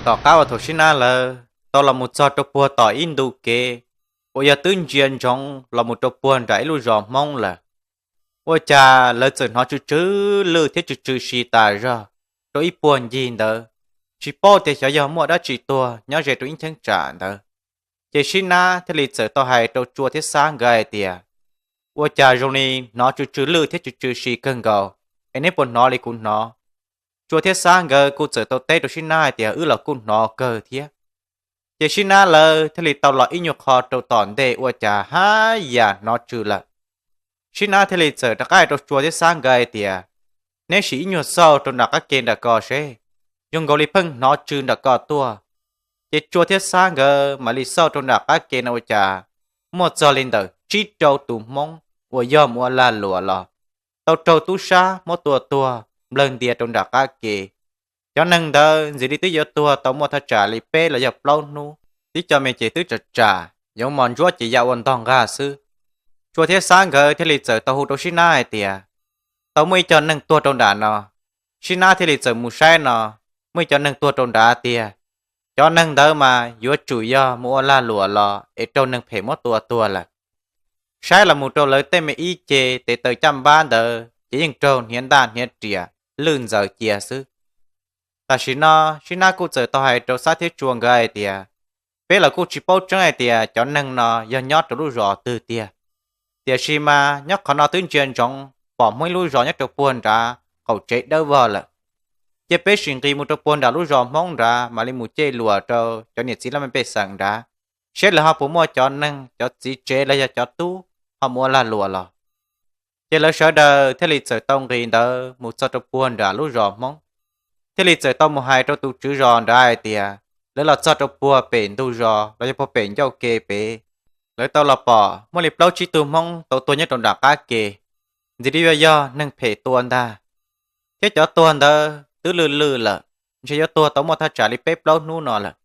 Tom qab uas thaum Sib Nab lawv tau los mus txog rau puag tom ib ntu kev uas yog twb ntsia ntsoov los mus rau puag nram ib lub zos Hmoob lawm, ua cas lawv txawm hnov tsw tsw lwj thiab tsw tsw si tas zog rau ib puag ncig ntawd, tsis paub tias xyov yog muaj dab tsi tuag nyob ze rau ib cheeb tsam ntawd. Ces Sib Nab thiaj li txawm tau hais rau Tsua thiab Xab nkawd hais tias, Ua cas zoo li hnov tsw tsw lwj thiab tsw tsw si kawg nkaus, es neb puas hnov li kuv hnov? Tsua thiab Xab nkawd kuj txawm tau teb rau Sib Nab hais tias, Wb los kuj hnov kawg thiab. Ces Sib Nab lawv thiaj li tau los ib nyuag qho rau tom ntej ua cas haj yam hnov tsw lawm. Sib Nab thiaj li txawm rov qab hais rau Tsua thiab Xab nkawd hais tias, Neb sim ib nyuag xauj rau nram qab ke nram ko seb, zoo nkaus li pheej hnov tsw nram ko tuaj. Ces Tsua thiab Xab nkawd mam li xauj rau nram qab ke no ua cas muaj txog li ntawm tsib rau tus Hmoob uas yog mus ua lag luam los tau raug tub sab muab tua tuag nplawg ntias rau nram qab ke. Cov neeg ntawd ntxim li twb yuav tuag tau muaj thaj tsam li peb los yog plaub hnub, tib co me ces twb tsam tsam yuav mos ntsuab ces ya ua ntog nqag xwb. Tsua thiab Xab nkawd thiaj li txawm tau hu rau Sib Nab hais tias, Tau muaj ib co neeg tuag rau nram no. Sib Nab thiaj li txawm mus saib no, muaj ib co neeg tuag rau nrad tiag. Cov neeg ntawd mas yuav tsum yog mus ua lag luam los es raug neeg phem muab tua tuag lawm. Saib los mus rau lawv tej me ib ce tes taw caj npab ntawd ces yeej raug hniav ntaj hniav riam lwj ntxaws cia xwb. Tam sim no Sib Nab kuj txawm tau hais rau Xab thiab Tsua nkawd hais tias, Peb los kuj tsis paub tseeb hais tias cov neeg no yog nyob rau lub zos twg tiag, tiam sis mas nyob qhov no twb ntsia ntsoov pom muaj ib lub zos nyob rau puag nrad qaum tsev dawb vog lawm. Cia peb sim nqis mus rau puag nram lub zos Hmoob nrad mam li mus cem luam rau cov niam txiv laj mej pej xeem nrad, seb lawv ho puas muaj cov neeg cov txiv tsev los yog cov tub ho mus ua lag luam los. Ces lawv sawv daws thiaj li txawm tau nqis ntawd mus txog rau puag nram lub zos Hmoob, thiaj li txawm tau mus hais rau tus tswv zos nrad hais tias, Lawv los txog rau puag pem ntug zos los yog puag pem ncauj ke pem, lawv tau los pom muaj li plaub tsib tug Hmoob tau tuag nyob rau nram qab ke, ntxim li yuav yog neeg phem tua ntag. Thiab cov tuag ntawd twb lwj lwj lawm, ntshe yuav tuag tau muaj thaj tsam li peb plaub hnub no lawm.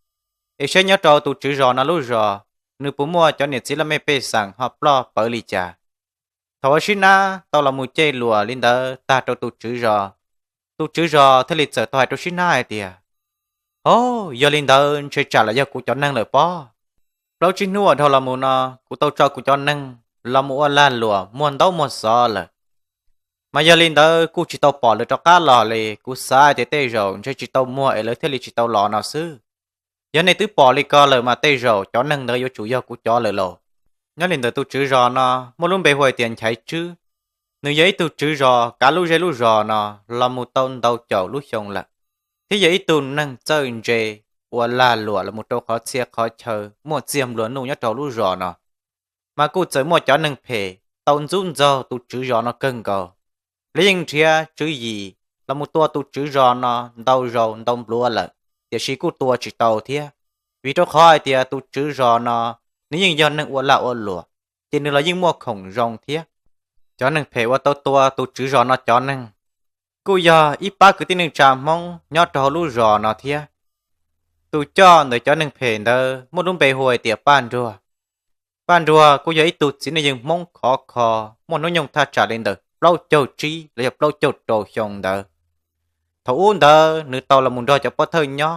Es seb nyob rau tus tswv zos no lub zos, nws puas muaj cov niam txiv laj mej pej xeem ho ploj pawv li cas. Thaum uas Sib Nab tau los mus cem luam li ntawd tag rau tus tswv zos, tus tswv zos thiaj li txawm tau hais rau Sib Nab hais tias, Hov, yog li ntawd ntshe tsam los yog kuv cov neeg lawm pob. Plaub tsib hnub uas dhau los mus no, kuv tau tso kuv cov neeg los mus ua lag luam muag ntaub muag xov lawm. Mas yog li ntawd kuj tsis tau pom lawv rov qab los li, kuv xav hais tias tej zaum ntshe tsis tau muag es lawv thiaj li tsis tau los no xwb. Yog nej twb pom li ko lawm mas tej zaum cov neeg ntawd yuav tsum yog kuv cov lawm lauj. Nyob li ntawm tus tswv zos no muaj lub npe hu hais tias Nchaiv Tswb. Nws yog ib tug tswv zos kav lub zej lub zos no los mus tau ntau caum lub xyoo lawm, thiab yog ib tug neeg txawj ntse ua lag luam los mus rau qhov txhia qhov chaw muaj txiag nplua nuj nyob rau lub zos no. Mas kuj txawm muaj cov neeg phem tau ntxub ntxaug tus tswv zos no kawg nkaus. Lawv yeej nrhiav tswv yim los mus tua tus tswv zos no ntau zaus ntau npluav lawm, tiam sis kuj tua tsis tau thiab, vim rau qhov hais tias tus tswv zos no nws yeej yog neeg ua lag ua luam, ces nws los yeej muaj khoom zoo thiab. Cov neeg phem uas tau tua tus tswv zos no cov neeg kuj yog ib pab kwv tij neej tsa Hmoob nyob rau hauv lub zos no thiab. Tus coj ntawm cov neeg phem ntawd muaj lub npe hu hais tias Paj Nruag. Paj Nruag kuj yog ib tug txiv neej yeej Hmoob khov kho, muaj hnub nyoog thaj tsam li ntawm plaub caug tsib los yog plaub caug rau xyoo ntawd. Thaum ub ntawd nws tau los mus nrog cov pov thawj nyob,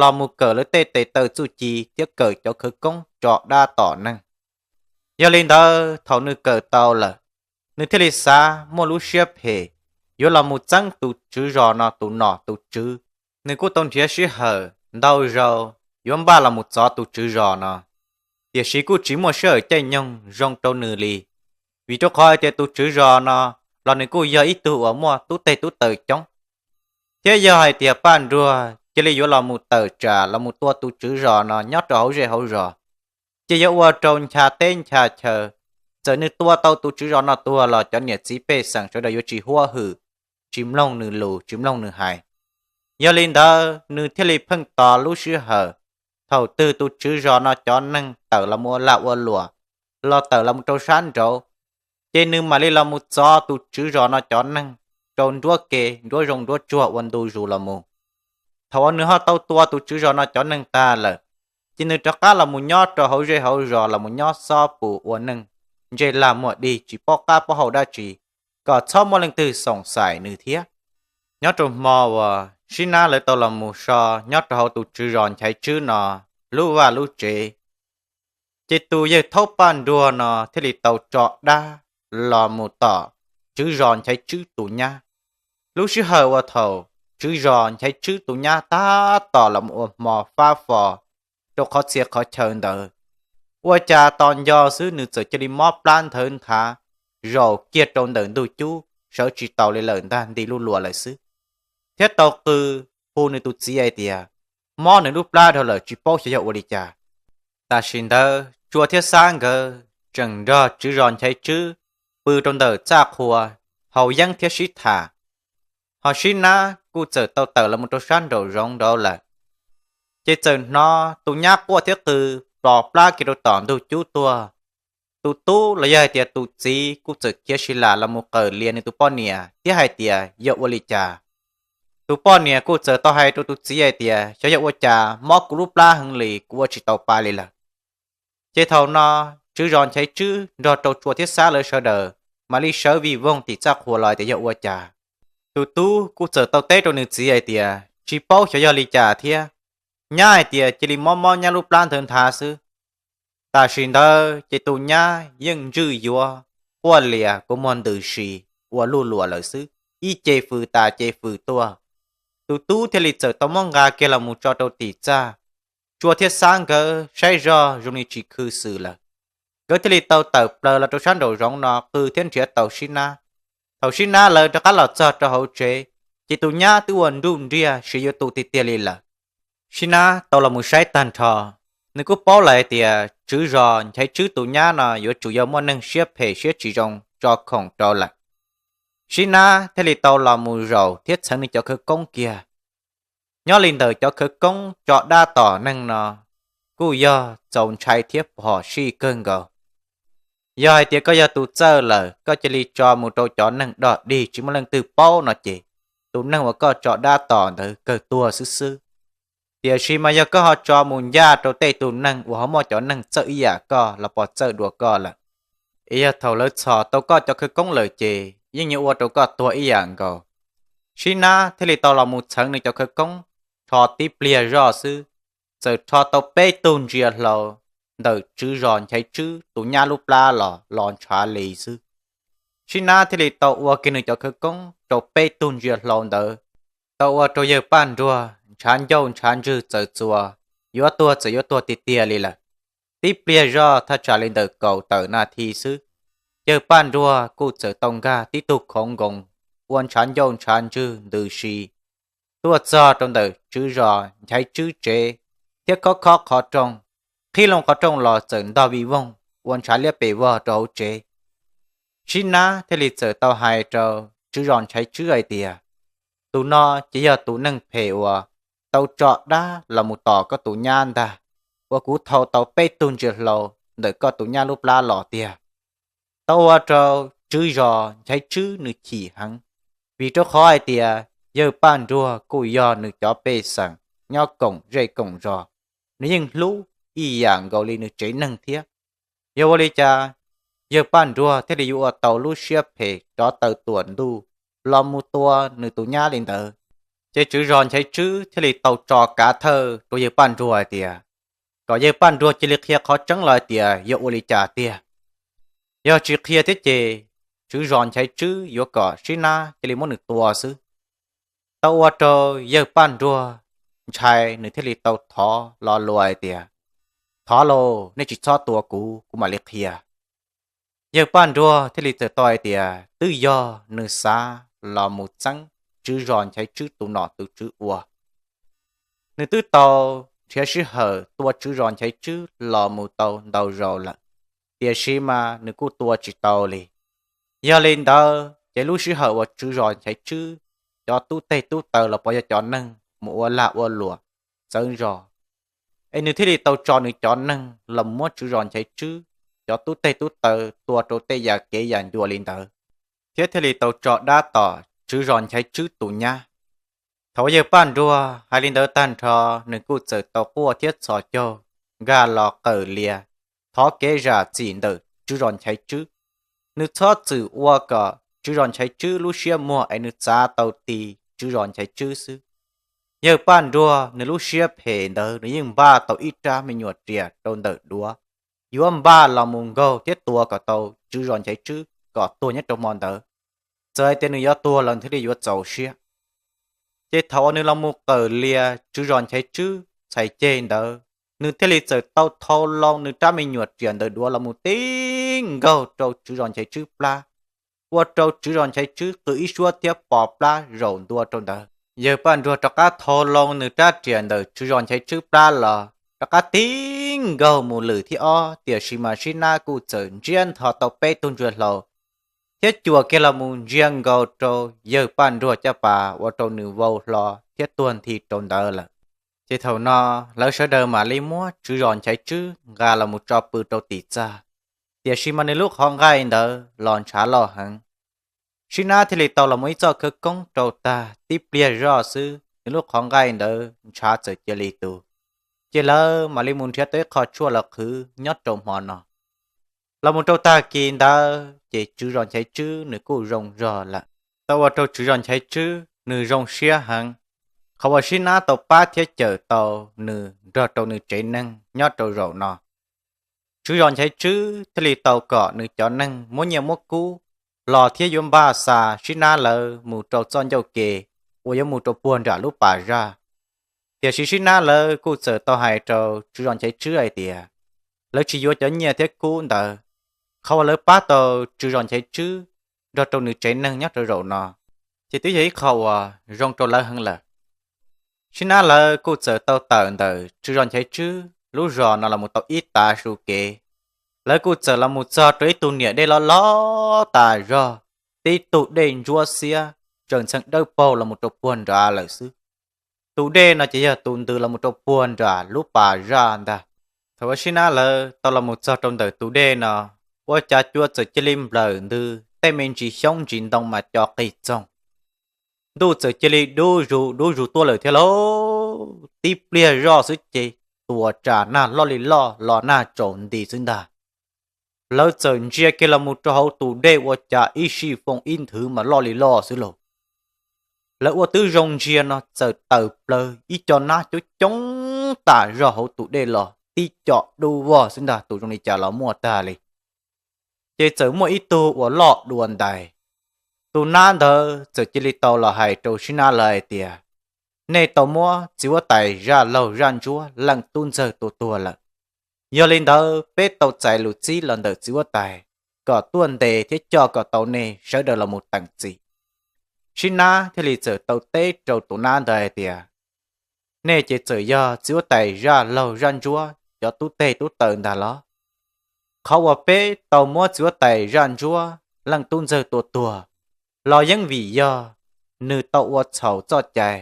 los mus kawm lawv tej tes taw txuj ci thiab kawm cov khawv koob tso dab tom neeg. Yog li ntawd thaum nws kawm tau lawm, nws thiaj li xav muaj lub siab phem yuav los mus txeeb tus tswv zos no tus nom tus tswv. Nws kuj tau nrhiav sij hawm ntau zaus yuav npaj los mus txov tus tswv zos no, tiam sis kuj tsis muaj sij hawm caij nyoog zoo rau nws li, vim rau qhov hais tias tus tswv zos no los nws kuj yog ib tug uas muaj tub teg tub taw coob. Thiab yog hais tias Paj Nruag cia li yuav los mus tawm tsam los mus tua tus tswv zos no nyob rau hauv zej hauv zos, ces yuav ua rau ncha teb ncha chaw. Txawm nws tua tau tus tswv zos no tuag los cov niam txiv pej xeem sawv daws yuav tsis huab hwm, tsis mloog nws lus, tsis mloog nws hais. Yog li ntawd nws thiaj li pheej tos lub sij hawm thaum twg tus tswv zos no cov neeg tawm los mus ua lag ua luam, los tawm los mus rau sab nraud, ces nws mam li los mus txov tus tswv zos no cov neeg rau nruab ke nruab zoo nruab tsuag ua ntu zus los mus. Thaum uas nws ho tau tua tus tswv zos no cov neeg tag lawm, ces nws rov qab los mus nyob rau hauv zej hauv zos los mus nyob xob pus ua neej ntsej lag muag dig tsis paub qab paub hau dab tsi, kom txhob muaj leej twg xoom xaim nws thiab. Nyob rau hmo uas Sib Nab lawv tau los mus so nyob rau hauv tus tswv zos Nchaiv Tswb no lub vaj lub tsev. Ces tus yawg Thaub Paj Nruag no thiaj li tau tso dab los mus tom tswv zos Nchaiv Tswb tus nyab. Lub sij hawm uas thaum tswv zos Nchaiv Tswb tus nyab tab tom los mus ua hmo fab fo rau qhov txhia qhov chaw ntawd, ua cas tos nco xwb nws txawm cia li mob plab nthawv nthav zaum kiag rau ntawm ntug cub sawv tsis taus li lawm ntag, nti luj luas lawm xwb, thiab tau qw hu nws tus txiv hais tias mob nws lub plab dhau lawm tsis paub xyov yog ua li cas. Tam sim ntawd Tsua thiab Xab nkawd tseem nrog tswv zos Nchaiv Tswb pw rau ntawm txaj qhua haus yeeb thiab sib tham, ho Sib Nab kuj txawm tau tawm los mus rau sab nraum zoov nraud lawm. Ces txawm hnov tus nyab quaj thiab qw plos plab kiag rau tom ntug cub tuaj. Tus tub los yog hais tias tus txiv kuj txawm khiav si lam los mus qawm lias nws tus poj niam thiab hais tias yog ua li cas. Tus poj niam kuj txawm tau hais rau tus txiv hais tias xyov yog ua cas mob kuv lub plab heev li kuv ua tsis tau pa li lawm. Ces thaum no tswv zos Nchaiv Tswb nrog rau Tsua thiab Xab lawv sawv daws mam li sawv vij voog tim txaj qhua los tias yog ua cas. Tus tub kuj txawm tau teb rau nws txiv hais tias tsis paub xyov yog li cas thiab, nyab hais tias cia li mob mob nyab lub plab nthawv nthav xwb. Tam sim ntawd ces tus nyab yeej ntswj yuav quaj lias kua muag ntws si ua luj luas lawm xwb, ib ce fws tas ce fws tuaj. Tus tub thiaj li txawm tau muab nqa kiag los mus tso rau tim txaj. Tsua thiab Xab nkawd saib zoj zoo li tsis khw xwm lawm, nkawd thiaj li tau tawm plaws los rau sab nraum zoov no qw thiab nrhiav tau Sib Nab. Thaum Sib Nab lawv rov qab los txog rau hauv tsev, ces tus nyab twb ua nruj nriaj siv yuav tu tiag tiag li lawm. Sib Nab tau los mus saib tag nrho, nws kuj paub lawm hais tias tswv zos Nchaiv Tswb tus nyab no yuav tsum yog muaj neeg siab phem siab tsis zoo tso khoom rau lawm. Sib Nab thiaj li tau los mus zaum thiab txheev nws cov khawv koob kiag. Nyob li ntawm cov khawv koob tso dab tom neeg no kuj yog txaus ntshai thiab phom sij kawg nkaus. Yog hais tias koj yog tus txawj lawm, koj cia li tso mus rau cov neeg dog dig tsis muaj leej twg paub no ces tus neeg uas koj tso dab tom ntawd kawg tuag xwb xwb. Tiam sis mas yog koj ho tso mus ncaj rau tej tus neeg uas ho muaj cov neeg txawj ib yam koj los pos txawj dua koj lawm, es yog thaum lawv txhom tau koj cov khawv koob lawm ces yeej yuav ua rau koj tuag ib yam nkaus. Sib Nab thiaj li tau los mus txheev nws cov khawv koob, rho tib pliag zoj xwb, txawm rho tau peb tug ntsia hlau ntawm tswv zos Nchaiv Tswb tus nyab lub plab los los ntshav li xwb. Sib Nab thiaj li tau ua kiag nws cov khawv koob rau peb tug ntsia hlau ntawd, tau ua rau yawg Paj Nruag ntshav ncauj ntshav ntswg txawm txuas, yuav tuag txawm yuav tuag tiag tiag li lawm. Tib pliag zoj thaj tsam li ntawm kaum tawm nas this xwb, yawg Paj Nruag kuj txawm tau nkag tib tug khoov nkoos ua ntshav ncauj ntshav ntswg ntws si tuaj txog rau ntawm tswv zos Nchaiv Tswb tsev, thiab khob khob qhov rooj, qhib loo qhov rooj los txawm ntog vij voog ua ntshav liab pes vog rau hauv tsev. Sib Nab thiaj li txawm tau hais rau tswv zos Nchaiv Tswb hais tias, tus no ces yog tus neeg phem uas tau tso dab los mus tom koj tus nyab ntag, uas kuv thau tau peb tug ntsia hlau ntawm koj tus nyab lub plab los tiag. Tau ua rau tswv zos Nchaiv Tswb nws chim heev, vim rau qhov hais tias yawg Paj Nruag kuj yog nws cov pej xeem nyob koom zej koom zos, nws yeej hlub ib yam nkaus li nws tsev neeg thiab. Yog ua li cas yawg Paj Nruag thiaj li yuav ua tau lub siab phem rov taw tuam ntuj los mus tua nws tus nyab li ntawd? Ces tswv zos Nchaiv Tswb thiaj li tau tso kav thawj rau yawg Paj Nruag hais tias, kom yawg Paj Nruag cia li qhia qhov tseeb los hais tias yog ua li cas tiag. Yog tsis qhia thiab ces tswv zos Nchaiv Tswb yuav kom Sib Nab cia li muab nws tua xwb. Tau ua rau yawg Paj Nruag ntshai, nws thiaj li tau thov lo lus hais tias, thov lauj, nej tsis txhob tua kuv, kuv mam li qhia. Yawg Paj Nruag thiaj li txawm tau hais tias twb yog nws xav los mus txeeb tswv zos Nchaiv Tswb tus nom tus tswv ua. Nws twb tau nrhiav sij hawm tua tswv zos Nchaiv Tswb los mus tau ntau zaus lawm, tiam sis mas nws kuj tua tsis tau li. Yog li ntawd ces lub sij hawm uas tswv zos Nchaiv Tswb cov tub teg tub taw los pov yog cov neeg mus ua lag ua luam txawv zos, es nws thiaj li tau tso nws cov neeg los muab tswv zos Nchaiv Tswb cov tub teg tub taw tua rau tej yam kev yam ncua li ntawd, thiab thiaj li tau tso dab tom tswv zos Nchaiv Tswb tus nyab. Thaum uas yawg Paj Nruag hais li ntawd tag nrho, nws kuj txawm tau quaj thiab txhos caug nkag los qawm lias thov kev zam txim ntawm tswv zos Nchaiv Tswb. Nws txhob txwm ua kom tswv zos Nchaiv Tswb lub siab muag es nws txav tau ti tswv zos Nchaiv Tswb xwb. Yawg Paj Nruag nws lub siab phem ntawd nws yeej npaj tau ib rab me nyuam riam rau ntawm duav, yuav npaj los mus nkaug thiab tua kom tau tswv zos Nchaiv Tswb kom tuag nyob rau hmo ntawd. Txawm hais tias nws yuav tuag los thiaj li yuav txaus siab. Ces thaum uas nws los mus qawm lias tswv zos Nchaiv Tswb txhais ceg ntawd, nws thiaj li txawm tau thau loo nws rab me nyuam riam ntawm duav los mus tib nkaug rau tswv zos Nchaiv Tswb plab, ua rau tswv zos Nchaiv Tswb qw ib suab thiab pos plab zaum ntua rau ntawd. Yawg Paj Nruag rov qab thau loo nws rab riam ntawm tswv zos Nchaiv Tswb plab los rov qab tib nkaug mus lwm thib ob, tiam sis mas Sib Nab kuj txawm ntsiab ntho tau peb tug ntsuag hlau thiab cuam kiag los mus ntsia nkaus rau Yawg Paj Nruag caj pas ua rau nws vau hlo thiab tuag nthi rau ntawd lawm. Ces thaum no lawv sawv daws mam li muab tswv zos Nchaiv Tswb nqa los mus tso pw rau tim txaj, tiam sis mas nws lub qhov nqaij ntawd los ntshav loj heev. Sib Nab thiaj li tau los muaj ib txoj khawv koob rau tag tib pliag zoj xwb, nws lub qhov nqaij ntawd ntshav txawm cia li tu. Ces lawv mam li mus nrhiav tau ib qho tshuaj los qhwv nyob rau hmo no. Los mus rau tag kis ntawd ces tswv zos Nchaiv Tswb nws kuj zoo zog lawm. Tau ua rau tswv zos Nchaiv Tswb nws zoo siab heev, qhov uas Sib Nab tau pab thiab cawm tau nws nrog rau nws tsev neeg nyob rau zaum no. Tswv zos Nchaiv Tswb thiaj li tau kom nws cov neeg muab nyiaj muab kub los thiab yuav npaj xa Sib Nab lawv mus rau txoj ncauj ke uas yuav mus rau puag nram lub pas zaj. Tiam sis Sib Nab lawv kuj txawm tau hais rau tswv zos Nchaiv Tswb hais tias lawv tsis yuav cov nyiaj thiab kub ntawd, qhov uas lawv pab tau tswv zos Nchaiv Tswb nrog rau nws tsev neeg nyob rau zaum no ces twb yog ib qho uas zoo rau lawv heev lawm. Sib Nab lawv kuj txawm tau tawm ntawm tswv zos Nchaiv Tswb lub zos no los mus tau ib tav su kev. Lawv kuj txawm los mus txog rau ib tug niam dej loj loj tas zog, tib tug dej ntsuab xiab tseem ntxhee dawb paug los mus rau puag nrad lawm xwb. Tus dej no ces yog tus ntws los mus rau puag nram lub pas zaj ntag. Thaum uas Sib Nab lawv tau los mus txog rau ntawm tus dej no, ua cas cua txawm cia li nplawm ntws, tej me ntsis xyoob ntsis ntoo mas co qig txoog. Ntuj txawm cia li dub zus dub zus tuaj lawm thiab lauj. Tib pliag zoj xwb ces tuam tsam nag loj li loj los nag tsaus nti xwb ntag. Lawv txawm ntsia kiag los mus rau hauv tus dej ua cas ib sij foob ib nthwv mas loj li loj xwb lauj. Lawv ua twb zoo ntsia no txawm tawm plaws ib co nab coob coob tas zog hauv tus dej los tib co dub vog xwb ntag, tus zoo li cas los muaj tag li. Ces txawm muaj ib tug uas loj dua ntais. Tus nab ntawd txawm cia li tau los hais rau Sib Nab lawv hais tias, nej tau muab txiv huab tais Zaj Laug Zaj Ntsuab leej tub ntxawg tua tuag lawm. Yog li ntawd peb tau txais lus txib los ntawm txiv huab tais kom tuaj ntes thiab coj kom tau nej sawv daws los mus teem txim. Sib Nab thiaj li txawm tau teb rau tus nab ntawd hais tias, nej ces txawm yog txiv huab tais Zaj Laug Zaj Ntsuab cov tub teg tub taw ntag los? Qhov uas peb tau muab txiv huab tais Zaj Ntsuab leej tub ntxawg tua tuag los yeej vim yog nws tau ua txhaum txoj cai,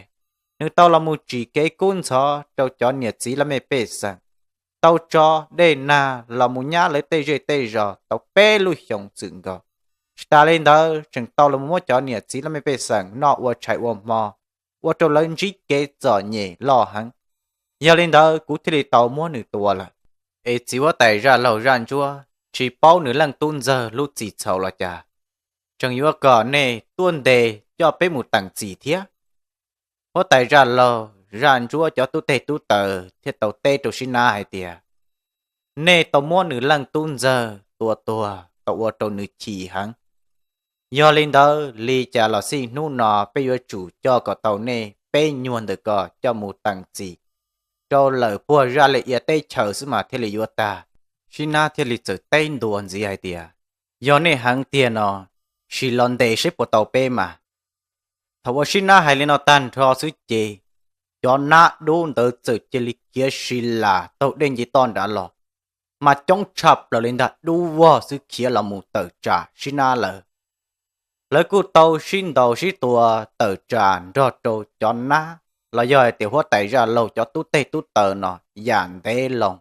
nws tau los mus tsim kev kub ntxhov rau cov niam txiv laj mej pej xeem, tau tso dej nag los mus nyab lawv tej zej tej zos tau peb lub xyoos txwm nkaus. Tsis tas li ntawd tseem tau los muab cov niam txiv laj mej pej xeem noj ua tshais ua hmo, ua rau lawv ntsib kev txom nyem loj heev. Yog li ntawd kuv thiaj li tau muab nws tua lawm. Es txiv huab tais Zaj Laug Zaj Ntsuab tsis paub nws leej tub ntxawg lub txim txhaum los cas, tseem yuav kom nej tuaj ntes coj peb mus teem txim thiab. Huab tais Zaj Laug Zaj Ntsuab cov tub teg tub taw thiaj tau teb rau Sib Nab hais tias, nej tau muab nws leej tub ntxawg tua tuag tau ua rau nws chim heev. Yog li ntawd li cas los xij hnub no peb yuav tsum coj kom tau nej peb nyuag ntawm ko coj mus teem txim rau lawm puag zaj li ia teb chaws xwb mas thiaj li yuav tag. Sib Nab thiaj li txawm teb ntua ntxiv hais tias, yog nej heev tiag no, sim los ntes seb puas tau peb mas. Thaum uas Sib Nab hais li no tag nrho xwb ces cov nab dub ntawd txawm cia li khiav si las taug dej nce toj nrad los, mas coob tshaj plaws li ntag, dub vog xwb khiav los mus tawm tsam Sib Nab lawv. Lawv kuj tau sib ntaus sib tua tawm tsam nrog rau cov nab los yog hais tias huab tais Zaj Laug cov tub teg tub taw no yam ntev loo.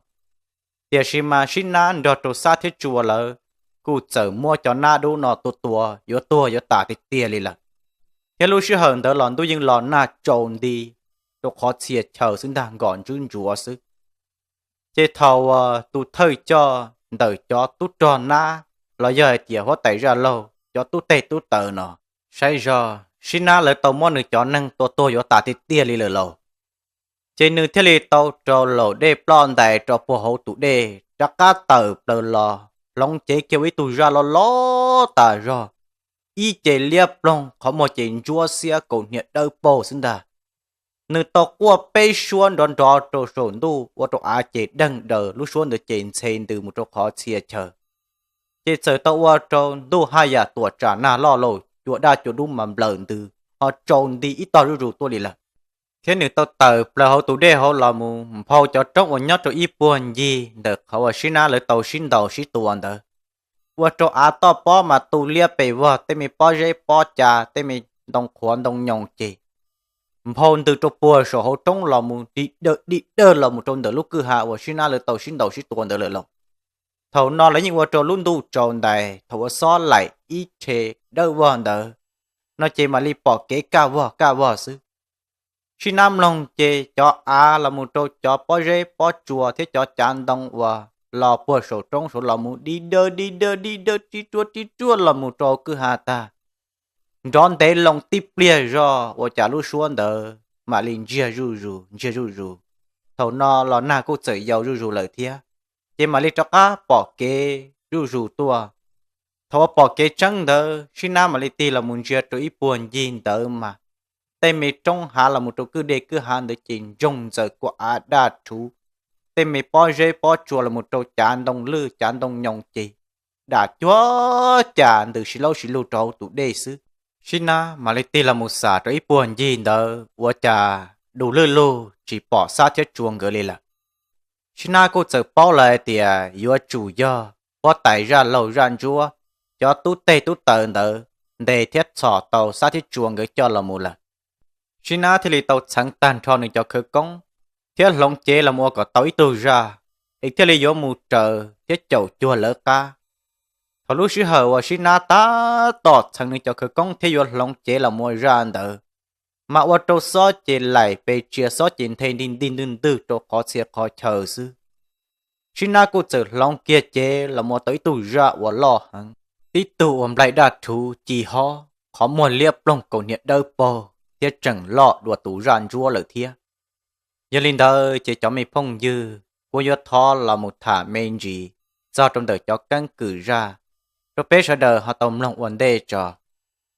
Tiam sis mas Sib Nab nrog rau Xab thiab Tsua lawv kuj txawm muab cov nab dub no tua tua yuav tuag yuav tas tiag tiag li lawm. Thiab lub sij hawm ntawd los ntuj yeej los nag tsaus nti rau qhov txhia chaw xwb ntag, nkos ntswb ntsuav xwb. Ces thaum uas tus thawj coj ntawm cov tub rog nab los yog hais tias huab tais Zaj Laug cov tub teg tub taw no saib zog Sib Nab lawv tau muab nws cov neeg tua tuag yuav tas tiag tiag li lawm lauj, Ces nws thiaj li tau rau laum dej ploj ntais rau puag hauv tus dej rov qab tawm plaws los hloov cev kiag ua ib tug zaj loj loj tas zog, ib ce liab ploog qhov muag ces ntsuab xiab kaus hniav dawb paug xwb ntag. Nws tau quaj peb suab nrov nrov rau saum ntuj ua rau av ces deeg daws, lub suab ntawd ces ntxhe ntws mus rau qhov txhia chaw. Ces txawm tau ua rau ntuj haj yam tuam tsam nag loj lauj, cua daj cua dub mas nplawm ntws ho tsaus nti ib tog zuj zus tuaj li lawm. Thiab nws tau tawm plaws hauv tus dej hauv los mus nphau cov roob uas nyob rau ib puag ncig ntawm qhov uas Sib Nab lawv tau sib ntaus sib tua ntawd, ua rau av toj pob mas tu liab pes vog, tej me pob zeb pob ca, tej me ntoo qhuav ntoo nyoos ces nphau ntws rau puag saum hauv roob los mus di dawj di dawj los mus rau ntawm lub kwj ha uas Sib Nab lawv tau sib ntaus sib tua ntawd lawm lauj. Thaum no lawv yeej ua rau lub ntuj tsaus ntais, thaum uas xob laim ib tshe dawb vog ntawd no ces mam li pom kev kaj vog kaj vog xwb. Sib Nab mloog ces cov av los mus rau cov pob zeb pob tsuas thiab cov cav ntoo uas los puag saum roob saud los mus di dawj di dawj di dawj rib ruaj rib ruaj los mus rau kwj ha tag, nrov ntev loo tib pliag zog ua cas lub suab ntawd mam li ntsiag zuj zus ntsiag zuj zus. Thaum no los nag kuj txawm yau zuj zus lawm thiab, ces mam li rov qab pom kev zuj zus tuaj. Thaum uas pom kev tseeb ntawd Sib Nab mam li tig los mus ntsia rau ib puag ncig ntawd mas tej me roob hav los mus rau kwj dej kwj hav ntawd ces ntsoog ntxaws kua av daj rhuv, tej me pob zeb pob tsuas los mus rau cav ntoo lwj cav ntoo nyoos ces dam cuag cas ntws si laub si lug rau hauv tus dej xwb. Sib Nab mam li tig los mus xam rau ib puag ncig ntawd ua cas du lwj lug tsis pom Xab thiab Tsua nkawd li lawm. Sib Nab kuj txawm paub lawm hais tias yuav tsum yog huab tais zaj laug zaj ntsuab, cov tub teg tub taw ntawd ntes thiab txhom tau Xab thiab Tsua nkawd coj los mus lawm. Sib Nab thiaj li tau txheev tag nrho nws cov khawv koob thiab hloov cev los mus ua kom tau ib tug zaj, es thiaj li yuav mus raws thiab caum cuag lawv qab. Thaum lub sij hawm uas Sib Nab tab tom txheev nws cov khawv koob thiab yuav hloov cev los mus ua zaj ntawd, mas ua rau xob ces laim pes tsia, xob ces nthe ntig ntig ntwg ntwg rau qhov txhia qhov chaw xwb. Sib Nab kuj txawm hloov kiag cev los mus ua tau ib tug zaj uas loj heev, tib tug uas nplaim daj rhuv ci hob, qhov muag liab ploog kaus hniav dawb paug thiab tseem loj dua tus zaj ntsuab lawm thiab. Yog li ntawd ces cov me phooj ywg, kuv yuav thov los mus tham me ntsis txog rau ntawm cov keeb kwm zaj rau peb sawv daws ho tau mloog ua ntej tso.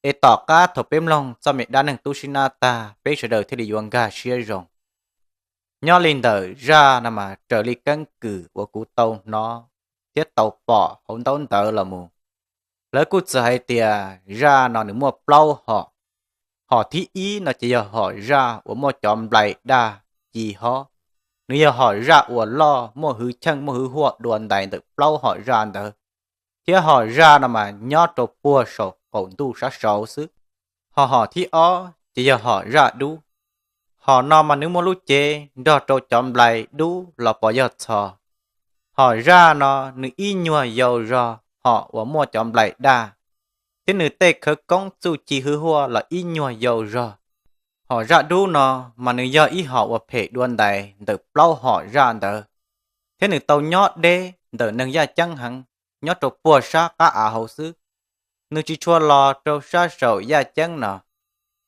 Es tom qab thaum peb mloog txoj me dab neeg tub Sib Nab tag peb sawv daws thiaj li yuav nkag siab zoo. Nyob li ntawm zaj no mas raws li keeb kwm uas kuv tau hnov thiab tau pom hauv ntaub ntawv los mus, lawv kuj txawm hais tias zaj no nws muaj plaub hom. Hom thib ib no ces yog hom zaj uas muaj cov nplai daj ci hob, nws yog hom zaj uas loj muaj hwv cheej muaj hwv huaj dua ntais ntawm plaub hom zaj ntawd, thiab hom zaj no mas nyob rau puag saum qaum ntuj sab saud xwb. Ho hom thib ob ces yog hom zaj dub. Hom no mas nws muaj lub cev nrog rau cov nplai dub los pos yog txho. Hom zaj no nws ib nyuag yau zog hom uas muaj cov nplai daj, thiab nws tej khawv koob txuj ci hwv huaj los ib nyuag yau zog. Hom zaj dub no mas nws yog ib hom uas phem dua ntais ntawm plaub hom zaj ntawd, thiab nws tau nyob deb ntawm neeg yaj ceeb heev, nyob rau puag sab qab av hauv xwb. Nws tsis tshua los rau sab saum yaj ceeb no,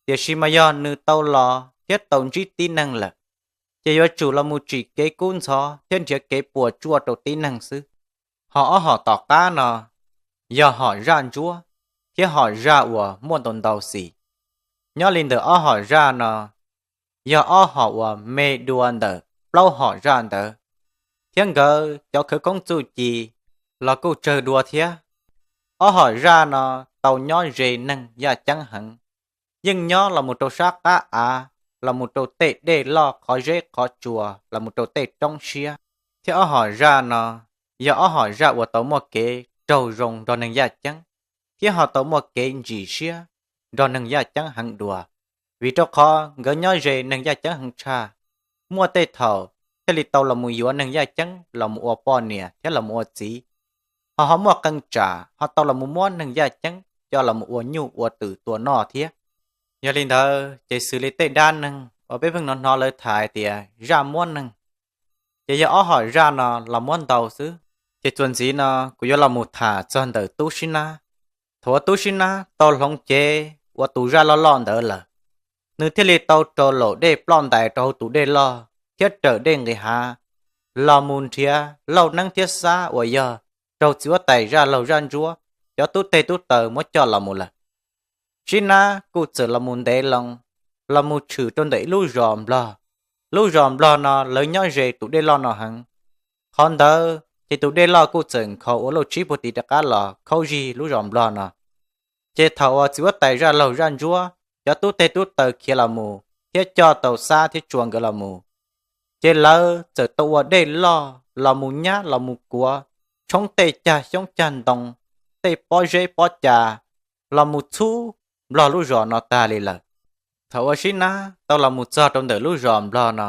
tiam sis mas yog nws tau los thiab tau ntsib tib neeg lawm, ces yuav tsum los mus tsim kev kub ntxhov thiab nrhiav kev puas tsuaj rau tib neeg xwb. Ho ob hom tom qab no yog hom zaj ntsuab thiab hom zaj uas muaj ntau ntau xim. Nyob li ntawm ob hom zaj no yog ob hom uas me dua ntawm plaub hom zaj ntawd, thiab nkawd cov khawv koob txuj ci los kuj tsawg dua thiab. Ob hom zaj no tau nyob ze neeg yaj ceeb heev, yeej nyob los mus rau sab qab av, los mus rau tej dej loj qhov zeb qhov tsua, los mus rau tej roob siab. Thiab ob hom zaj no yog ob hom zaj uas tau muaj kev raug zoo nrog neeg yaj ceeb, thiab ho tau muaj kev ntsim siab nrog neeg yaj ceeb heev dua, vim rau qhov nkawd nyob ze neeg yaj ceeb heev tshaj. Muaj tej thaum thiaj li tau los mus yuav neeg yaj ceeb los mus ua poj niam thiab los mus ua txiv, ho ho muaj qee tsam ho tau los mus muab neeg yaj ceeb coj los mus ua nyuj ua twm tua noj thiab. Yog li ntawd ces xws li tej dab neeg uas peb pheej hnov hnov lawv tham hais tias zaj muab neeg, ces yog ob hom zaj no los muab ntau xwb. Ces txuas ntxiv no kuv yuav los mus tham txog ntawm tub Sib Nab. Thaum uas tub Sib Nab tau hloov cev ua tus zaj loj loj ntawd lawm, nws thiaj li tau rau laum dej ploj ntais rau hauv tus dej loj, thiab raws dej nqis hav los mus nrhiav lauj neeb thiab xab uas yog raug txiv huab tais zaj laug zaj ntsuab cov tub teg tub taw muab coj los mus lawm. Sib Nab kuj txawm los mus ntev loo, los mus tshwm rau ntawm ib lub zos Nplog. Lub zos Nplog no lawv nyob ze tus dej loj no heev. Qhov ntawd ces tus dej loj kuj txawm nkhaus ua lauj tsib puag tid rov qab los khaub zig lub zos Nplog no. Ces thaum uas txiv huab tais zaj laug zaj ntsuab cov tub teg tub taw khiav los mus thiab coj tau Xab thiab Tsua nkawd los mus, ces lawv txawm tau ua dej loj los mus nyab los mus kuav, tshoob tej cag xyoob cag ntoo, tej pob zeb pob ca los mus txhub Nplog lub zos no tag li lawm. Thaum uas Sib Nab tau los mus txog rau ntawm lub zos Nplog no,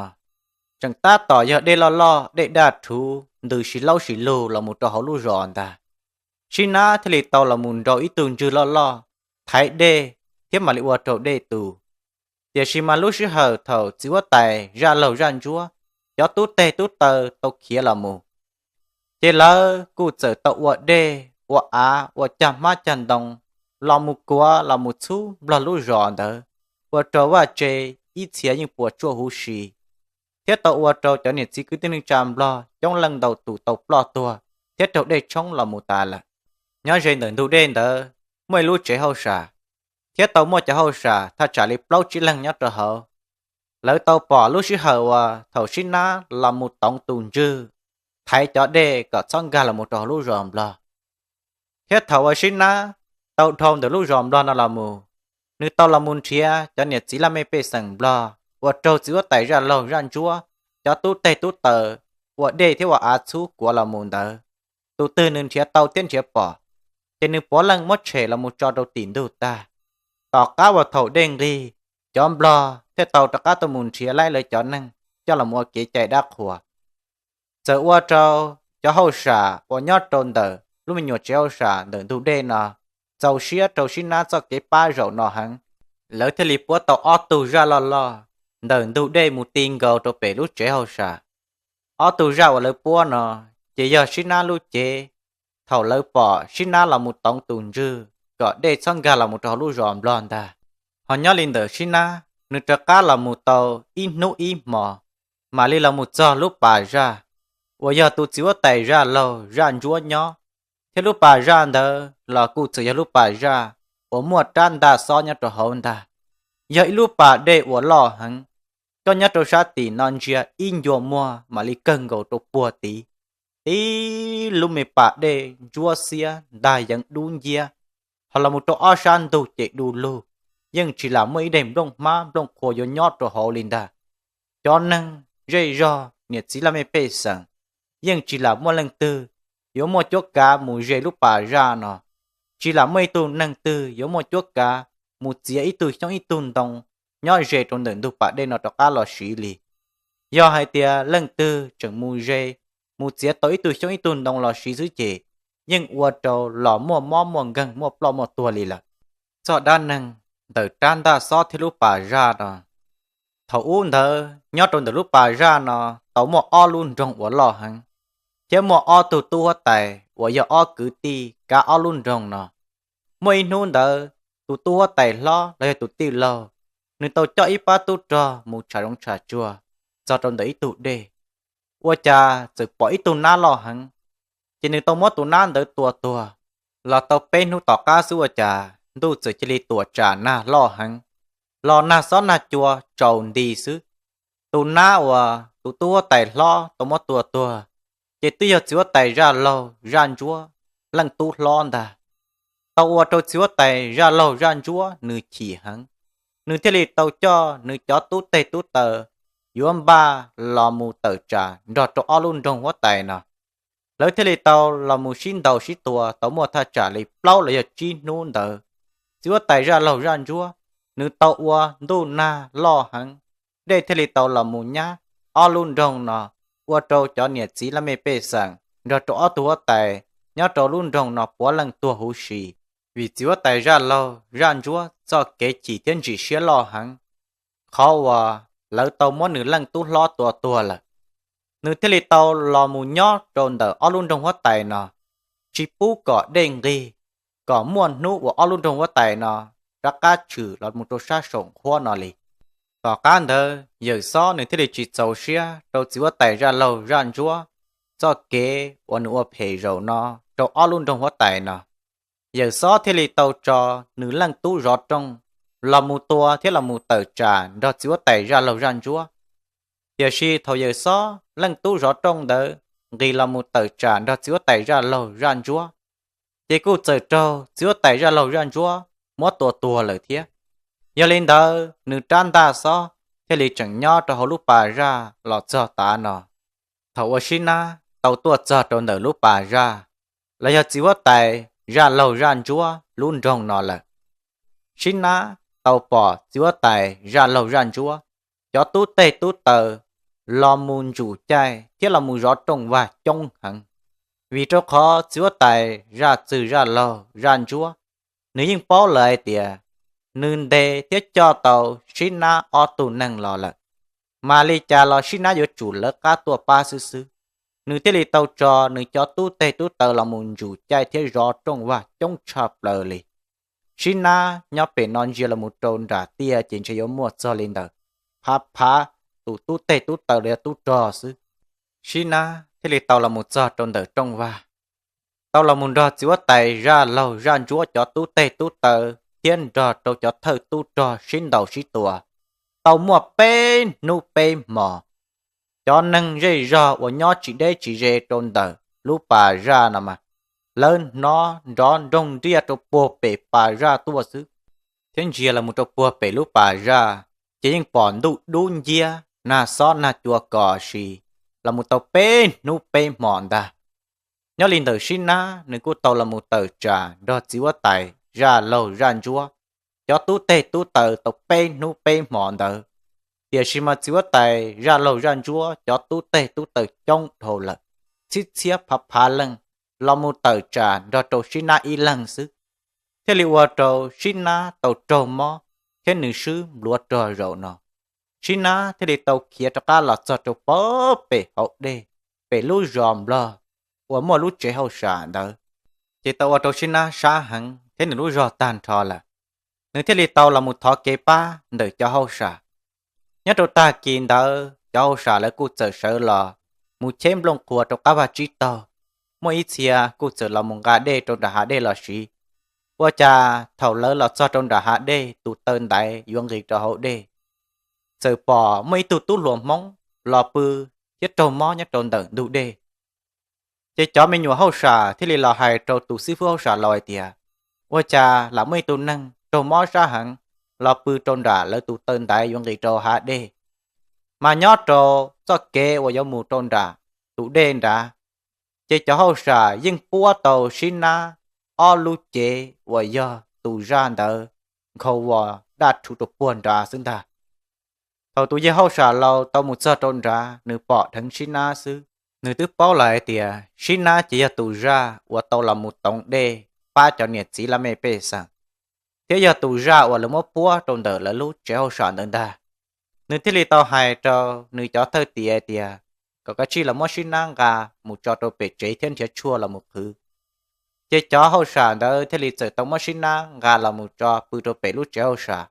tseem tab tom yog dej loj loj dej daj rhuv ntws si laub si lug los mus rau hauv lub zos ntag. Sib Nab thiaj li tau los mus nrau ib tug ntswg loj loj thaiv dej thiab mam li ua rau dej tu. Tiam sis mas lub sij hawm thaum txiv huab tais zaj laug zaj ntsuab cov tub teg tub taw tau khiav los mus, ces lawv kuj txawm tau ua dej ua av ua cag hmab cag ntoo los mus kuav los mus txhub Nplog lub zos ntawd, ua rau vaj tse ib txhia yeej puas tsuaj huv si, thiab tau ua rau cov niam txiv kwv tij neej tsa Nplog coob leej ntau tus tau ploj tuag thiab raug dej tshoob los mus tas lawm. Nyob ze ntawm ntug dej ntawd muaj ib lub tsev hauj sam, thiab tau muaj cov hauj sam thaj tsam li plaub tsib leeg nyob rau hauv. Lawv tau pom lub sij hawm uas thaum Sib Nab los mus toov tus ntswg thaiv cov dej kom txhob nkag los mus rau hauv lub zos Nplog. Thiab thaum uas Sib Nab tau dhau ntawm lub zos Nplog no los mus, nws tau los mus nrhiav cov niam txiv laj mej pej xeem Nplog uas raug txiv huab tais zaj laug zaj ntsuab cov tub teg tub taw ua dej thiab ua av txhub kuav los mus ntawd. Tus twg nws nrhiav tau thiab nrhiav pom, ces nws puav leej muab tshem los mus tso rau tim ntug tag. Tom qab uas thaum dej nqig, cov Nplog thiaj tau rov qab tuaj mus nrhiav laib lawv cov neeg coj los ua kev cai dab qhuas. Txawm ua rau cov hauj sam uas nyob rau ntawm lub me nyuam tsev hauj sam ntawm ntug dej no txaus siab rau Sib Nab txoj kev pab zaum no heev. Lawv thiaj li puab tau ob tug zaj loj loj ntawm ntug dej mus ti nkaus rau pem lub tsev hauj sam. Ob tug zaj uas lawv puab no ces yog Sib Nab lub cev thaum lawv pom Sib Nab los mus toov tus ntswg kom dej txhob nkag los mus rau hauv lub zos Nplog ntag. Ho nyob li ntawm Sib Nab, nws rov qab los mus tau ib hnub ib hmos, mam li los mus txog lub pas zaj uas yog tus txiv huab tais zaj laug zaj ntsuab nyob, thiab lub pas zaj ntawd los kuj txawm yog lub pas zaj uas muaj rab ntaj xob nyob rau hauv ntag. Yog ib lub pas dej uas loj heev, koj nyob rau sab tim no ntsia ib ncua muag mam li kawg nkaus rau puag tid. Ib lub me pas dej ntsuab xiab ntag yeev dub nciab, ho los mus rau ob sab ntug ces du lug, yeej tsis lam muaj ib daim nplooj hmab nplooj qhua yuav nyob rau hauv li ntag. Cov neeg zej zog niam txiv laj mej pej xeem yeej tsis lam muaj leej twg yuav muaj cuab kav mus ze lub pas zaj no. Tsis lam muaj ib tug neeg twg yuav muaj cuab kav mus txiav ib tug xyoob ib tug ntoo nyob ze rau ntawm ntug pas dej no rov qab los siv li. Yog hais tias leej twg tseem mus ze, mus txiav tau ib tug xyoob ib tug ntoo los siv xwb ces yeej ua rau los muaj mob muaj nkeeg muaj ploj muaj tuag li lawm. Txoj dab neeg ntawm rab ntaj xob thiab lub pas zaj no, thaum ub ntawd nyob rau ntawm lub pas zaj no tau muaj ob lub nroog uas loj heev, thiab muaj ob tug tub huab tais uas yog ob kwv tij kav ob lub nroog no. Muaj ib hnub ntawd tus tub huab tais hlob los yog tus tij laug, nws tau coj ib pab tub rog mus tsham zoov tsham tsuag txog rau ntawm ib tug dej, ua cas txawm pom ib tug nab loj heev. Ces nws tau muab tus nab ntawd tua tuag. Los tau peb hnub tom qab xwb ua cas ntuj txawm cia li tuam tsam nag loj heev, los nag xob nag cua tsaus nti xwb. Tus nab uas tus tub huab tais hlob tau muab tua tuag, ces twb yog txiv huab tais zaj laug zaj ntsuab leej tub hlob ntag. Tau ua rau txiv huab tais zaj laug zaj ntsuab nws chim heev, nws thiaj li tau coj nws cov tub teg tub taw yuav npaj los mus tawm tsam nrog rau ob lub nroog huab tais no. Lawv thiaj li tau los mus sib ntaus sib tua tau muaj thaj tsam li plaub los yog tsib hnub ntawd. Txiv huab tais zaj laug zaj ntsuab, nws tau ua ntuj nag loj heev, dej thiaj li tau los mus nyab ob lub nroog no, ua rau cov niam txiv laj mej pej xeem nrog rau ob tug huab tais nyob rau lub nroog no puav leej tuag huv si, vim txiv huab tais zaj laug zaj ntsuab txoj kev chim thiab ntsim siab loj heev, qhov uas lawv tau muab nws leej tub hlob tua tuag lawm. Nws thiaj li tau los mus nyob rau ntawm ob lub nroog huab tais no, tsis pub kom dej nqig, kom muaj hnub uas ob lub nroog huab tais no rov qab tshwm los mus rau sab saum nqhuab no li. Tom qab ntawd Yawm Xob nws thiaj li tsis txaus siab rau txiv huab tais Zaj Laug Zaj Ntsuab txoj kev uas nws ua phem zaum no rau ob lub nroog huab tais no. Yawm Xob thiaj li tau tso nws leej tub zov rooj los mus tua thiab los mus tawm tsam nrog txiv huab tais Zaj Laug Zaj Ntsuab. Tiam sis thaum Yawm Xob leej tub zov rooj ntawd nqis los mus tawm tsam nrog txiv huab tais Zaj Laug Zaj Ntsuab, ces kuj txawm raug txiv huab tais Zaj Laug Zaj Ntsuab muab tua tuag lawm thiab. Yog li ntawd nws rab ntaj xob thiaj li tseem nyob rau hauv lub pas zaj los txog tav no. Thaum uas Sib Nab tau tuaj txog rau ntawm lub pas zaj, los yog txiv huab tais Zaj Laug Zaj Ntsuab lub nroog no lawm, Sib Nab tau pom txiv huab tais Zaj Laug Zaj Ntsuab cov tub teg tub taw los mus ntsum caij thiab los mus zov rooj vag coob heev. Vim rau qhov txiv huab tais Zaj Txwg Zaj Laug Zaj Ntsuab, nws yeej paub lawm hais tias nws ntes thiab coj tau Sib Nab ob tug neeg los lawm, mam li cas los Sib Nab yuav tsum lawv qab tuaj pab xwb xwb. Nws thiaj li tau tso nws cov tub teg tub taw los mus ntsum caij thiab zov rooj vag coob tshaj plaws li. Sib Nab nyob pem no ntsia los mus rau nram tiaj ces ntshe yuav muaj txog li ntawm phav phav tus tub teg tub taw los yog tub rog xwb. Sib Nab thiaj li tau los mus txog rau ntawm rooj vag, tau los mus nrog txiv huab tais Zaj Laug Zaj Ntsuab cov tub teg tub taw thiab nrog rau cov thawj tub rog sib ntaus sib tua, tau muaj peb hnub peb hmos. Cov neeg zej zog uas nyob tsis deb tsis ze rau ntawm lub pas zaj no mas, lawv hnov nrov nroog nriaj rau puag pem pas zaj tuaj xwb, thiab ntsia los mus rau puag pem lub pas zaj, ces yeej pom ntuj dub nciab nag xob nag cua kos si los mus tau peb hnub peb hmos ntag. Nyob li ntawm Sib Nab nws kuj tau los mus tawm tsam nrog txiv huab tais Zaj Laug Zaj Ntsuab cov tub teg tub taw tau peb hnub peb hmos ntawd, tiam sis mas txiv huab tais Zaj Laug Zaj Ntsuab cov tub teg tub taw coob dhau lawm, txhib txhiab phav phav leej los mus tawm tsam nrog rau Sib Nab ib leeg xwb, thiaj li ua rau Sib Nab tau raug mob thiab nws swb npluav rog zaum no. Sib Nab thiaj li tau khiav rov qab los txog rau puag pem hauv dej, pem lub zos Nplog uas muaj lub tsev hauj sam ntawd, ces tau ua rau Sib Nab sab heev thiab nws lub zog tag nrho lawm. Nws thiaj li tau los mus thov kev pab ntawm cov hauj sam. Nyob rau tag kis ntawd cov hauj sam lawv kuj txawm sawv los mus cheb nplooj qhuav rau qab vaj tsib taug, muaj ib txhia kuj txawm los mus nqa dej rau nram hav dej los siv. Ua cas thaum lawv los txog rau nram hav dej tus taw ntaiv yuav nqis rau hauv dej, txawm pom muaj ib tug tub hluas Hmoob los pw thiab raug mob nyob rau ntawm ntug dej. Ces cov me nyuam hauj sam thiaj li los hais rau tus xib fwb hauj sam laus hais tias, ua cas lam muaj ib tug neeg raug mob sab heev los pw rau nram lawv tus taw ntaiv yuav nqis rau hav dej, mas nyob rau txoj kev uas yuav mus rau nram tus dej nrad, ces cov hauj sam yeej puab tau Sib Nab ob lub cev uas yog tus zaj ntawd nkhaus vos daj rhuv rau puag nrad xwb ntag. Thaum tus yawg hauj sam laus tau mus txog rau nrad, nws pom dheev Sib Nab xwb, nws twb paub lawm hais tias Sib Nab ces yog tus zaj uas tau los mus toov dej pab cov niam txiv laj mej pej xeem, thiab yog tus zaj uas lawv muab puab rau ntawm lawv lub tsev hauj sam ntawd ntag. Nws thiaj li tau hais rau nws cov thawj tim hais tias kom kav tsij los muab Sib Nab nqa mus tso rau pem tsev thiab nrhiav tshuaj los mus qhwv. Ces cov hauj sam ntawd thiaj li txawm tau muab Sib Nab nqa los mus tso pw rau pem lub tsev hauj sam,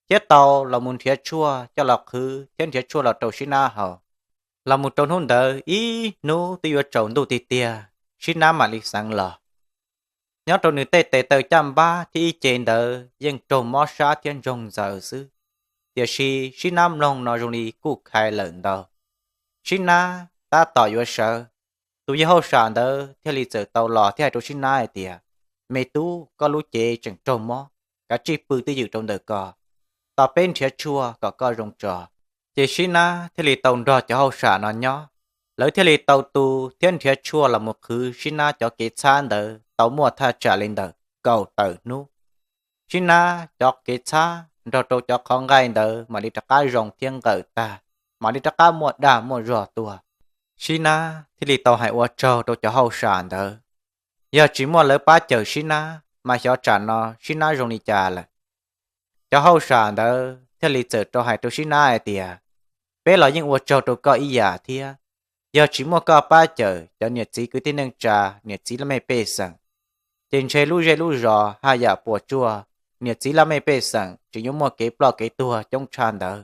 thiab tau los mus nrhiav tshuaj coj los qhwv thiab nrhiav tshuaj los rau Sib Nab haus. Los mus rau hnub ntawd ib hnub twb yuav tsaus ntuj tiag tiag, Sib Nab mam li xeev los. Nyob rau nws tej tes taw caj npab thiab ib ce ntawd yeej raug mob sab thiab ntsoog ntxaws xwb, tiam sis Sib Nab mloog no zoo li kuj khai lawm ntau. Sib Nab tab tom yuav sawv, tus yawg hauj sam ntawd thiaj li txawm tau los thiab hais rau Sib Nab hais tias, me tub, koj lub cev tseem raug mob, kav tsij pw twj ywm rau ntawm ko, tos peb nrhiav tshuaj kom koj zoo tso. Ces Sib Nab thiaj li tau nrog cov hauj sam no nyob, lawv thiaj li tau tu thiab nrhiav tshuaj los mus qhwv Sib Nab cov kev txhab ntawd tau muaj thaj tsam li ntawm kaum tawm hnub. Sib Nab cov kev txhab nrog rau cov qhov nqaij ntawd mam li rov qab zoo thiab nqawm tag, mam li rov qab muaj dag muaj zog tuaj. Sib Nab thiaj li tau hais ua tsaug rau cov hauj sam ntawd, yog tsis muaj lawv pab cawm Sib Nab mas xyov tsam no Sib Nab zoo li cas lawm. Cov hauj sam ntawd thiaj li txawm rau hais rau Sib Nab hais tias, peb los yeej ua tsaug rau koj ib yam thiab, yog tsis muaj koj pab cawm cov niam txiv kwv tij neej tsa, niam txiv laj mej pej xeem, ces ntshe lub zej lub zos haj yam puas tsuaj, niam txiv laj mej pej xeem tseem yuav muaj kev ploj kev tuag coob tshaj ntawd.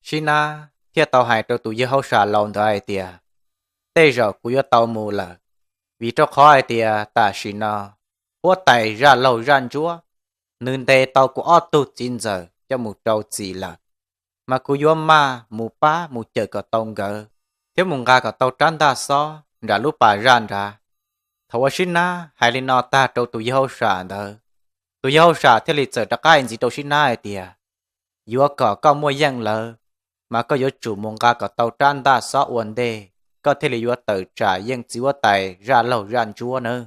Sib Nab thiaj tau hais rau tus yawg hauj sam laus ntawd hais tias, tej zaum kuv yuav tau mus lawm, vim rau qhov hais tias tam sim no huab tais zaj laug zaj ntsuab, nws ntes tau kuv ob tug txiv ntxawm coj mus rau txim lawm, mas kuv yuav maj mus pab mus cawm kom tau nkawd, thiab mus nqa kom tau rab ntaj xob nram lub pas zaj nrad. Thaum uas Sib Nab hais li no tag rau tus yawg hauj sam ntawd, tus yawg hauj sam thiaj li txawm rov qab hais ntxiv rau Sib Nab hais tias, yuav kom koj muaj yeej lawm, mas koj yuav tsum mus nqa kom tau rab ntaj xob ua ntej, koj thiaj li yuav tawm tsam yeej txiv huab tais zaj laug zaj ntsuab nawb,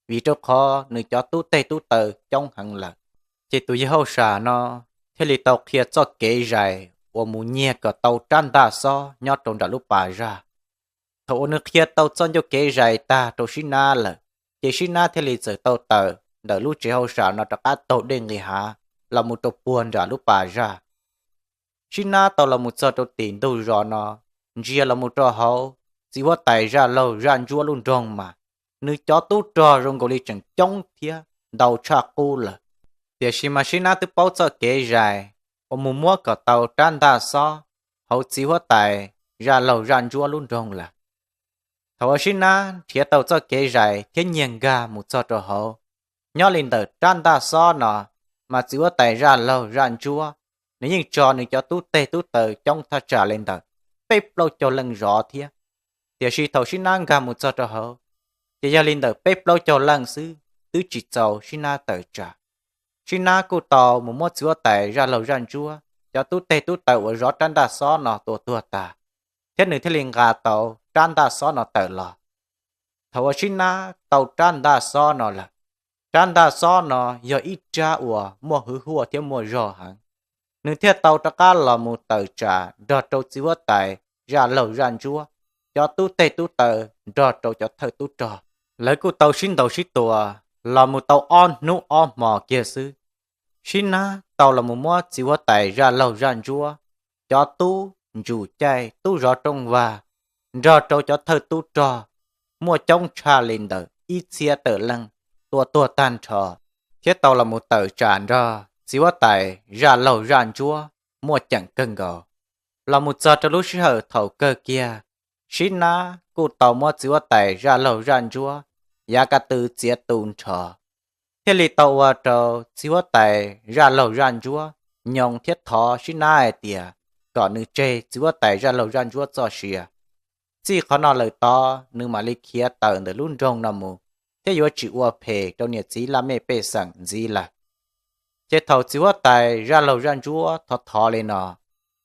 vim rau qhov nws cov tub teg tub taw coob heev lawm. Ces tus yawg hauj sam no thiaj li tau qhia txoj kev zais uas mus nyiag kom tau rab ntaj xob nyob rau nram lub pas zaj. Thaum uas nws qhia tau txoj ncauj kev zais tag rau Sib Nab lawm, ces Sib Nab thiaj li txawm tau tawm ntawm lub tsev hauj sam no rov qab taug dej nqis hav los mus rau puag nram lub pas zaj. Sib Nab tau los mus txog rau tim ntug zos no, ntsia los mus rau hauv txiv huab tais zaj laug zaj ntsuab lub nroog mas, nws cov tub rog zoo nkaus li tseem coob thiab ntau tshaj qub lawm. Tiam sis mas Sib Nab twb paub txoj kev zais uas mus muab kom tau rab ntaj xob hauv txiv huab tais zaj laug zaj ntsuab lub nroog lawm. Thaum uas Sib Nab nrhiav tau txoj kev zais thiab nyiag nkag mus txog rau hauv, nyob li ntawm rab ntaj xob no, mas txiv huab tais zaj laug zaj ntsuab, nws yeej tso nws cov tub teg tub taw coob thaj tsam li ntawm peb plaub caug leej zov thiab. Tiam sis thaum Sib Nab nkag mus txog rau hauv, ces yog li ntawm peb plaub caug leej xwb twb tsis txaus Sib Nab tawm tsam. Sib Nab kuj tau mus muab txiv huab tais zaj laug zaj ntsuab cov tub teg tub taw uas zov rab ntaj xob no tua tuag tas, thiab nws thiaj li nqa tau rab ntaj xob no tawm los. Thaum uas Sib Nab tau rab ntaj xob no lawm, rab ntaj xob no yog ib rab uas muaj hwv huaj thiab muaj zog heev, nws thiaj tau rov qab los mus tawm tsam nrog rau txiv huab tais zaj laug zaj ntsuab cov tub teg tub taw nrog rau cov thawj tub rog. Lawv kuj tau sib ntaus sib tua los mus tau ob hnub ob hmo kiag xwb, Sib Nab tau los mus muab txiv huab tais zaj laug zaj ntsuab cov tub ntsuj caij tub zov rooj vag nrog rau cov thawj tub rog muaj coob tshaj li ntawm ib txhiab tawm leej tua tuag tag nrho, thiab tau los mus tawm tsam nrog txiv huab tais zaj laug zaj ntsuab muaj ceem kawg nkaus. Los mus txog rau lub sij hawm thaum kawg kiag, Sib Nab kuj tau muab txiv huab tais zaj laug zaj ntsuab yav ka tw txiav tu nrho, thiaj li tau ua rau txiv huab tais zaj laug zaj ntsuab nyoos thiab thov Sib Nab hais tias kom nws tseg txiv huab tais zaj laug zaj ntsuab txoj sia. Txij qhov no lawm tod nws mam li khiav tawm ntawm lub nroog no mus, thiab yuav tsis ua phem rau niam txiv laj mej pej xeem ntxiv lawm. Ces thaum txiv huab tais zaj laug zaj ntsuab thov thov li no,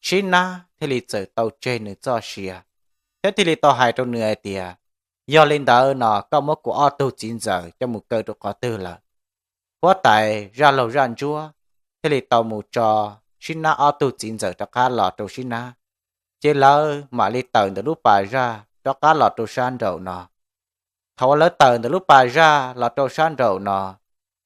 Sib Nab thiaj li txawm tau tseg nws txoj sia, thiab thiaj li tau hais rau nws hais tias, yog li ntawd no koj muab kuv ob tug txiv ntxawm coj mus kaw rau qhov twg lawm? Huab tais zaj laug zaj ntsuab thiaj li tau mus tso Sib Nab ob tug txiv ntxawm rov qab los rau Sib Nab, ces lawv mam li tawm ntawm lub pas zaj rov qab los rau sab nraum no. Thaum uas lawv tawm ntawm lub pas zaj los rau sab nraum no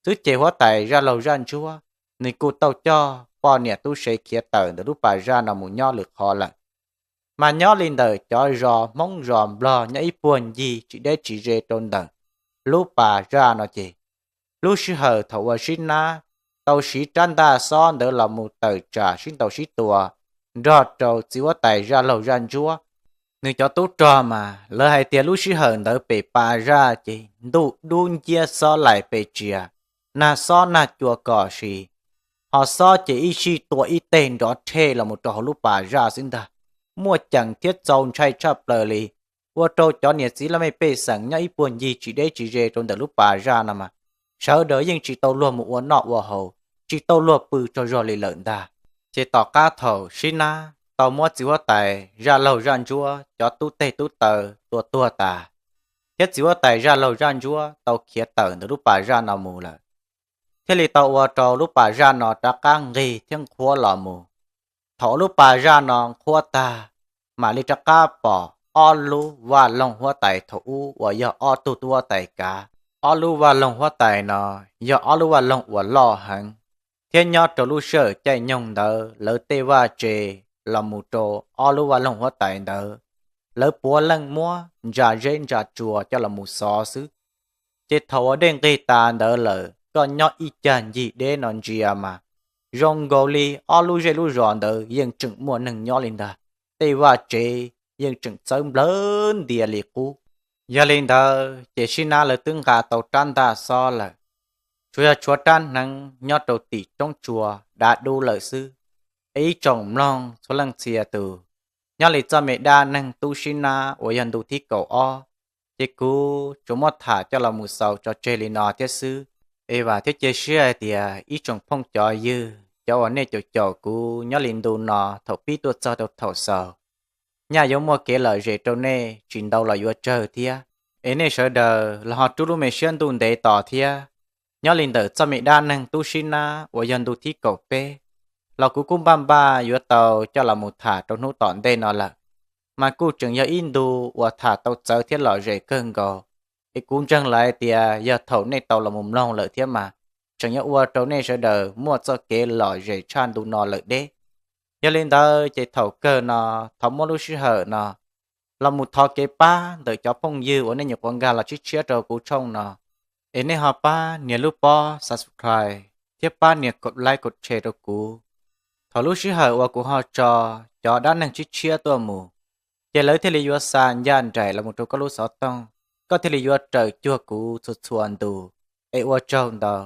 xwb ces huab tais zaj laug zaj ntsuab nws kuj tau coj poj niam tub se khiav tawm ntawm lub pas zaj no mus nyob lwm qhov lawm. Mas nyob li ntawm cov zos Hmoob zos Nplog nyob ib puag ncig tsis deb tsis ze rau ntawm lub pas zaj no ces, lub sij hawm thaum uas Sib Nab tau siv rab ntaj xob ntawd los mus tawm tsam sib ntaus sib tua nrog rau txiv huab tais zaj laug zaj ntsuab nws cov tub rog mas lawv hais tias lub sij hawm ntawd pem pas zaj ces ntuj dub nciab xob laim pes tsias, nag xob nag cua kom si, ho xob ces ib sij tua ib teg nrov rhe los mus rau hauv lub pas zaj xwb ntag. Muaj ceem thiab txaus ntshai tshaj plaws li, ua rau cov niam txiv laj mej pej xeem nyob ib puag ncig tsis deb tsis ze rau ntawm lub pas zaj no mas sawv daws yeej tsis tau luag mus ua noj ua haus, tsis tau luag pw tsaug zog li lawm ntag. Ces tom qab thaum Sib Nab tau muab txiv huab tais zaj laug zaj ntsuab cov tub teg tub taw tua tuag tas, thiab txiv huab tais zaj laug zaj ntsuab tau khiav tawm ntawm lub pas zaj no mus lawm, thiaj li tau ua rau lub pas zaj no rov qab nqig thiab nqhuab los mus. Thaum uas lub pas zaj no nqhuab tag, mam li rov qab pom ob lub vaj loog huab tais thaum ub uas yog ob tug tub huab tais kav. Ob lub vaj loog huab tais no yog ob lub vaj loog uas loj heev, thiab nyob rau lub sij hawm caij nyoog ntawd lawv tej vaj tse los mus rau ob lub vaj loog huab tais ntawd, lawv puav leej muab ntsa zeb ntsa tsua coj los mus xov xwb. Ces thaum uas dej nqig tas ntawd lawm, koj nyob ib cag ncig deb no ntsia mas zoo nkaus li ob lub zej lub zos ntawd yeej tseem muaj neeg nyob li ntag. Tej vaj tsev yeej tseem txawb nplawg ntias li qub. Yog li ntawd ces Sib Nab lawv twb nqa tau rab ntaj xob lawm, tsuas yog tshuav rab hneev nyob rau tim roob tsuas dav dub lawm xwb. Es ib tsoom mloog txhua leej txhia tus, nyob li txoj me dab neeg tub Sib Nab uas yog ntu thib kaum ob, ces kuv tsuas muab tham coj los mus xaus tso tseg li no thiab xwb. Es vam thiab cia siab hais tias ib tsoom phooj cov ywg, cov uas nej caum caum kuv nyob li ntu no thaum pib tuaj txog rau thaum xaus, nyaj yuav muaj kev lom zem rau nej tsis ntau los yuav tsawg thiab. Es nej sawv daws los ho rub lub me siab ntuj ntev tos thiab. Nyob li ntawm txoj me dab neeg tub Sib Nab uas yog ntu thib kaum peb los kuv kuj npaj npaj yuav tau coj los mus tham rau hnub tom ntej no lawm. Mas kuj tseem yog ib ntu uas tham tau txawv thiab lom zem kawg nkaus. Es kuv ntseeg lawm hais tias yog thaum nej tau los mus mloog lawm thiab mas tseem yuav ua rau nej sawv daws muaj txoj kev lom zem tshaj ntu no lawm deb. Yog li ntawd ces thaum kawg no thov muab lub sij hawm no los mus thov kev pab ntawm cov phooj ywg uas nej nyuam qhuav nkag los tshiab tshiab rau kuv tshooj no, es nej ho pab nias lub pob subscribe thiab pab nias like, comment, share rau kuv. Thaum lub sij hawm uas kuv ho tso cov dab neeg tshiab tshiab tuaj mus, ces lawv thiaj li yuav xa ncaj nraim los mus rau koj lub xov tooj, koj thiaj li yuav raws cuag kuv txhua txhua ntu. Es ua tsaug ntau.